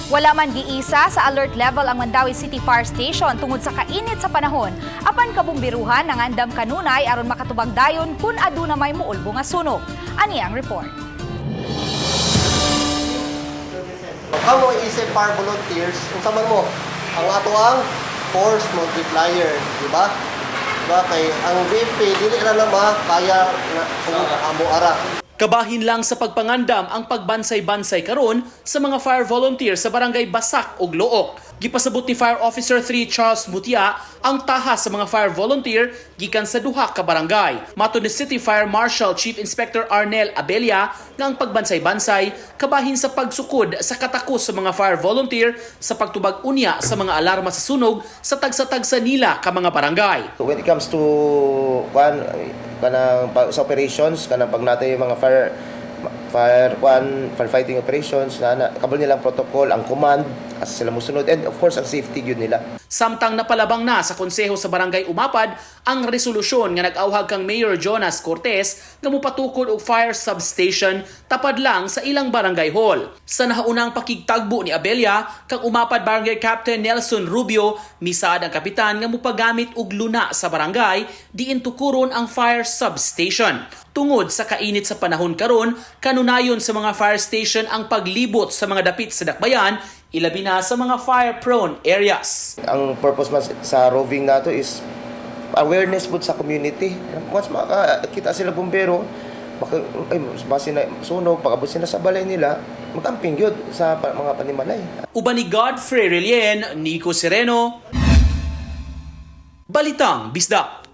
Wala man giisa sa alert level ang Mandaue City Fire Station tungod sa kainit sa panahon. Apan kabumbiruhan nangandam kanunay aron makatubag dayon kung aduna may muulbo nga sunog. Ani ang report. Kamo isip fire volunteers, unsa man mo? Ang ato ang force multiplier, di ba? Diba kay ang BFP dili ra na makaya na kung amo ara. Kabahin lang sa pagpangandam ang pagbansay-bansay karon sa mga fire volunteer sa barangay Basak ug Looc. Gipasabot ni Fire Officer 3 Charles Mutia ang taha sa mga fire volunteer gikan sa duha ka barangay. Matod ni City Fire Marshal Chief Inspector Arnel Abelia nga ang pagbansay-bansay kabahin sa pagsukod sa katakos sa mga fire volunteer sa pagtubag unya sa mga alarma sa sunog sa tagsa-tagsa nila ka mga barangay. When it comes to kwan kanang sa operations, kanang pag natay yung mga fire fire kwan firefighting operations na kabalo nilang protocol, ang command asa sila mosunod, and of course ang safety gyud nila. Samtang napalabang na sa konseho sa barangay Umapad ang resolusyon nga nag-awhag kang Mayor Jonas Cortez nga mopatukod og fire substation tapad lang sa ilang barangay hall. Sa nahaunang pakigtagbo ni Abelia kang Umapad Barangay Captain Nelson Rubio, misaad ang kapitan nga mopagamit og luna sa barangay diin tukuron ang fire substation. Tungod sa kainit sa panahon karon, kanunayon sa mga fire station ang paglibot sa mga dapit sa dakbayan, ilabi na sa mga fire-prone areas. Ang purpose man sa roving nato is awareness pud sa community. Once makakita sila bumbero, baka ay base na sunog, pag-abot sila sa balay nila, magamping gyud sa mga panimalay. Uban ni Godfrey Relien, Nico Sereno, Balitang Bisdak.